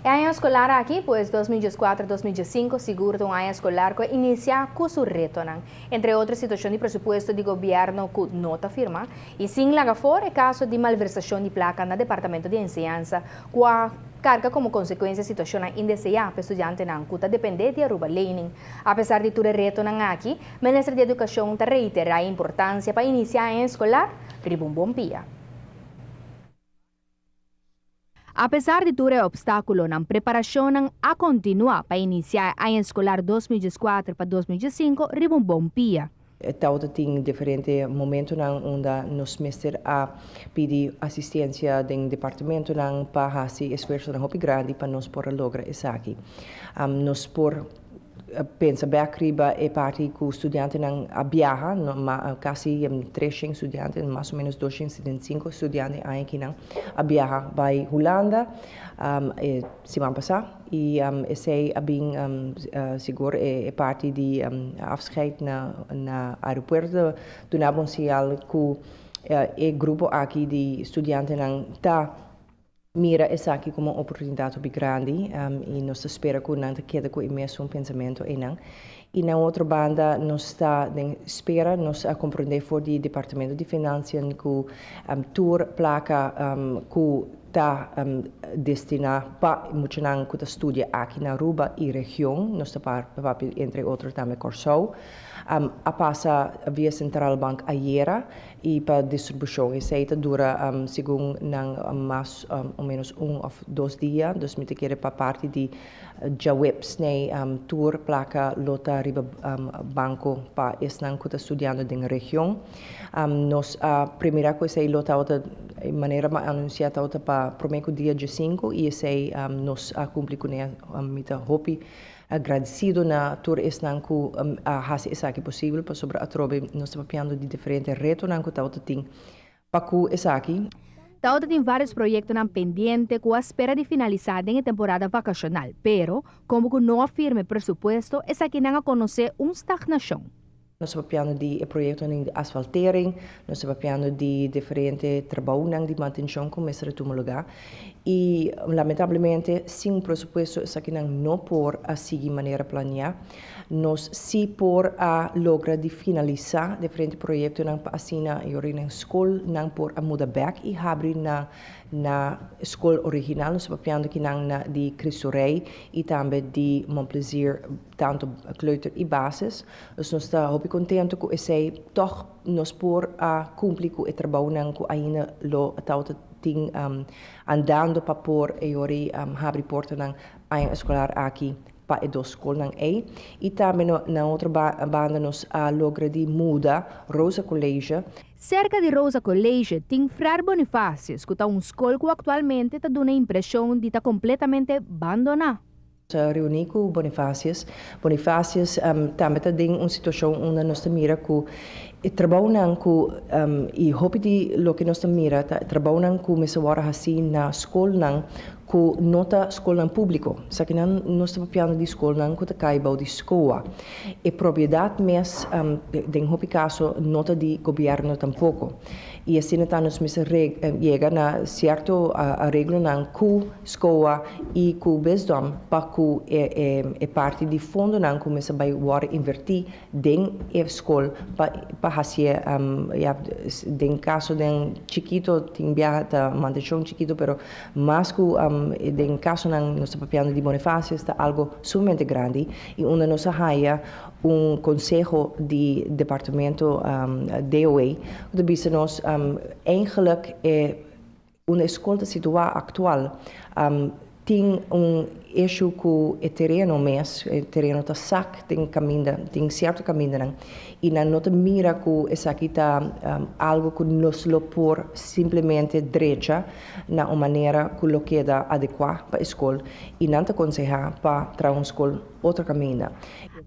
E aña escolar aki, pues 2014-2015, sigur ta un aña escolar cu a inicia cu su retonan. Entre otro, situacion di presupuesto di gobierno cu no ta firma y sin laga for e caso di malversacion di placa na Departamento di Enseñansa cu a carga como consecuencia situacionnan indesea pa estudiantenan cu ta depende di Aruba Lening. Apesar di tur e retonan aki, Minister di Educacion ta reitera e importancia pa inicia aña escolar riba un bon pia. Apesar di tur e obstaculonan, preparacionnan a continua pa inicia e aña escolar 2014 pa 2015 riba un bon pia. Tabata tin diferente momentonan unda nos mester a pidi asistencia den departamentonan pa haci esfuersonan hopi grandi pa nos por a logra esaki. Nos por pensa bek riba e parti ku studiantenan a biaha, kasi 300 studiante, mas o menos 275 studiante aña akinan a biaha bai Hulanda e siman pasá i esei a bin sigur e parti di afscheid na aeropuerto duna bon señal ku e grupo aki di studiantenan ta mira esaki como un oportunidad hopi grandi y nos ta spera cu nan ta keda cu e mesun pensamento eynan. Y na otro banda nos ta den spera, nos a comprende for di Departamento di Financiën cu tur placa cu ta destina pa muchanan cu ta studia aki na Aruba y region, nos ta papia entre otro tambe Corsou, a pasa via Central Bank ayera y pa distribucion. Esey ta dura segun nan mas o menos un of dos dia, dus mi ta kere pa parti di djaweps ney tur placa lo ta riba banco pa esnan cu ta studiando den region. Nos a primira cu esey lo tabata e manera mi a anuncia tabata pa prome cu dia 15 y esey nos a cumpli cune. Mi ta hopi agradecido na tur esnan cu a haci esaki posibel pasobra atrobe nos ta papiando di diferente retonan cu tabata tin pa cu esaki. Tabata tin varios proyectonan pendiente cu a spera di finalisa den e temporada vacacional, pero como cu no a firma e presupuesto, esakinan a conoce un stagnacion. Nos ta papiando di e proyectonan di asfaltering, nos ta papiando di diferente trabounan di mantencion cu mester a tuma lugar y lamentablemente sin un presupuesto esakinan no por a sigui manera planea. Nos si por a logra di finalisa diferente proyectonan pa asina yorinan scolnan por a muda bek y habri na Na skol original nos ta papiando kinan na di Cristo Rey y tambe di Mon Plaisir, tanto kleuter y basis. Dus nos ta hopi contento cu esey toch nos por a cumpli cu e trabounan cu ainda lo tawata tin andando pa por e yori habri portanan aña escolar aki pa e dos skolnan ei. Y tambe na otro banda nos a logra di muda Rosa College. Serka di Rosa College tin Frère Bonifacius ku ta un skol ku aktualmente ta duna impreshon di ta kompletamente bandoná. Nos a reuní ku Bonifacius. Bonifacius tambe ta den un situashon unda nos ta mira ku e trabounan ku i hopi di loke nos ta mira ta e trabounan ku mester wòrdu hasí na skolnan ku no ta skolnan públiko. Esakinan nos ta papiando di skolnan ku ta kai bou di SCOA. E propiedat mes den hopi kaso no ta di gobièrnu tampoko. I asina ta nos mester yega na sierto areglonan ku SCOA i ku Bisdom pa ku e parti di fondonan ku mester bai wòrdu invertí den e skol pa pa hasié ya den kaso den chikito tin biaha ta mantenshon chikito pero mas ku den kasonan nos ta papiando di Bonifacius ta algo sumamente grandi i unda nos a haya un konseho di departamento DOE ku ta bisa nos eigenlijk e Unda e skol ta situá aktual tin un issue ku e tereno mes, e tereno ta sak den kaminda, tin sierto kamindanan i nan no ta mira ku esaki ta algu ku nos lo por simplemente drecha na un manera ku lo keda adekuá pa e skol i nan ta konsehá pa traha un skol otro kaminda.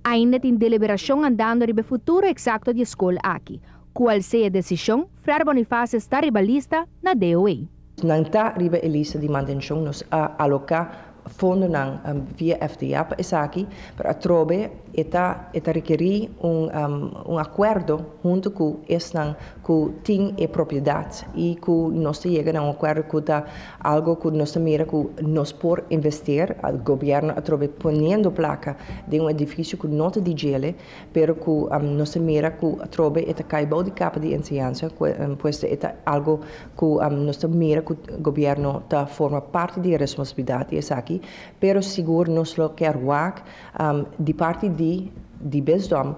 Ainda tin deliberashon andando riba e futuro eksakto di e skol aki. Cual sea e decision, Frère Bonifacius ta riba lista na DOE. Nan ta riba e lista di mantencion. Nos a aloca fondonan via FDA pa esaki, pero atrobe e ta rekerí un akuerdo huntu ku esnan ku tin e propiedat i ku nos yega na un akuerdo ku ta algu ku nos mira ku nos por invertí, gobièrnu atrobe poniendo plaka den un edifisio ku no ta di dje, pero ku nos mira ku atrobe e ta kai bou di kapa di enseñansa, pues e ta algu ku nos mira ku gobièrnu ta forma parti di responsabilidat esaki, pero sigur nos lo ke wak di parti di bisdom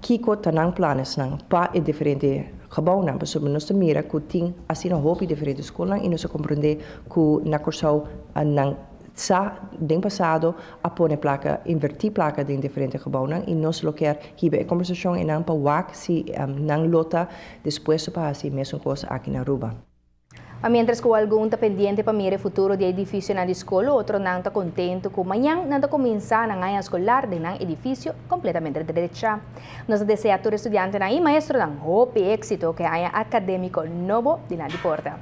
kiko ta nan plannan pa e diferente gebouwnan, pasobra nos mira ku tin asina hopi diferente skol i nos komprondé ku na Kòrsou nan sa den pasado a pone plaka, invertí plaka den diferente gebouwnan, i nos lo ke hiba e kombersashon einan pa wak si nan lo ta dispuesto pa hasi mesun kos aki na Aruba. Mientras ku algun ta pendiente pa mira futuro di edifisio na skol, otronan ta kontentu ku mañan nan ta kuminsá nan aña eskolar den un edifisio kompletamente drechá. Nos ta deseá tur studiantenan i maestronan hopi éksito ku aña akadémiko nobo dilanti porta.